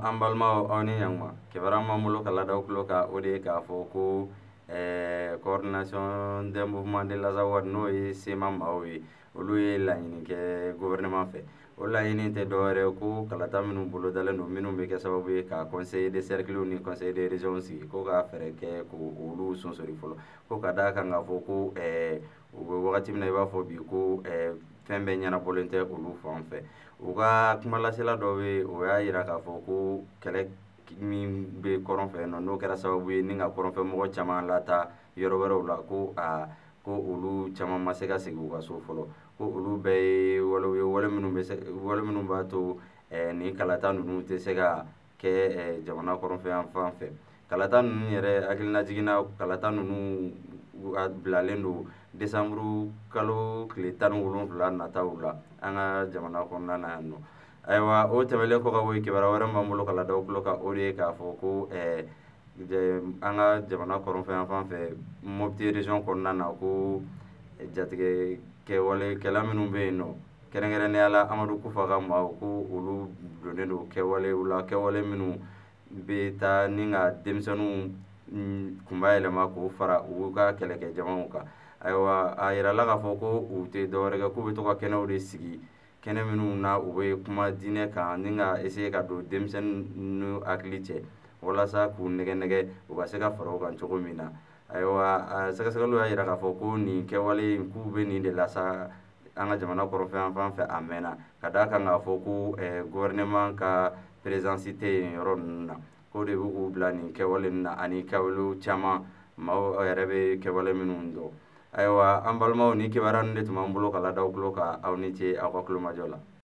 An balimaw, aw ni ɲankuma. Kibaruya b'an bolo ka ladaw tulo kan, o de ye k'a fɔ ko Coordination des mouvements de l'Azawad, n'o ye CMA maaw ye, olu ye laɲini kɛ gouvernement fɛ. O laɲini tɛ dɔwɛrɛ ko kalata minnu bolodalen don, minnu bɛ kɛ sababu ye ka conseil de cercle ni conseil de région sigi, ko ka fɛɛrɛ kɛ k'olu sonsori fɔlɔ, ko ka d'a kan k'a fɔ ko u bɛ wagati min na i b'a fɔ bi, ko fɛn bɛɛ ɲɛnabɔlen tɛ olu fan fɛ. U ka kumalasela dɔ bɛ yen, o y'a yira k'a fɔ ko kɛlɛ min bɛ kɔrɔn fɛ nɔ, n'o kɛra sababu ye ni ka kɔrɔnfɛ mɔgɔ caman lataa yɔrɔ wɛrɛw la, ko a ko olu caman ma se ka segin u ka so fɔlɔ, ko olu bɛɛ ye walew ye, wale minnu bɛ se, wale minnu b'a to nin kalata ninnu tɛ se ka kɛ jamana kɔrɔnfɛ yan fan fɛ. Kalata ninnu yɛrɛ, hakilina jiginna, kalata ninnu bilalen don desanburu kalo tile 17 nataw la an ka jamana kɔnɔna na yan nɔ. Ayiwa, o tɛmɛnen kɔ ka bɔ yen, kibaruya wɛrɛ b'an bolo ka ladaw tulo kan, o de ye k'a fɔ ko an ka jamana kɔrɔnfɛ yan fan fɛ, Mopti région kɔnɔna na, ko jatigɛ kɛwalekɛla minnu bɛ yen nɔ, kɛrɛnkɛrɛnnenya la Amadu Kufa ka maaw, ko olu donnen don kɛwalew la, kɛwale minnu bɛ taa ni ka denmisɛnninw kunba yɛlɛma k'o fara u ka kɛlɛkɛ jamaw kan. Ayiwa, a yirala k'a fɔ ko u tɛ dɔwɛrɛ kɛ, k'u bɛ to ka kɛnɛw de sigi, kɛnɛ minnu na u bɛ kuma diinɛ kan ni ka essayer ka don denmisɛnnin hakili cɛ walasa k'u nɛgɛ nɛgɛ u ka se ka fara u kan cogo min na. Ayiwa, sɛgɛsɛgɛliw y'a yira k'a fɔ ko nin kɛwale in, k'u bɛ nin de la sa an ka jamana kɔrɔnfɛ yan fan fɛ a mɛnna, ka d'a kan k'a fɔ ko gouvernement ka présence tɛ yen yɔrɔ ninnu na, k'o de bɛ k'u bila nin kɛwale ninnu na ani kɛwalew caman, maaw yɛrɛ bɛ kɛwale minnu dɔn. Ayiwa, an balimaw, ni kibaruya ninnu de tun b'an bolo ka ladaw tulo kan. Aw ni ce aw ka tulomajɔ la.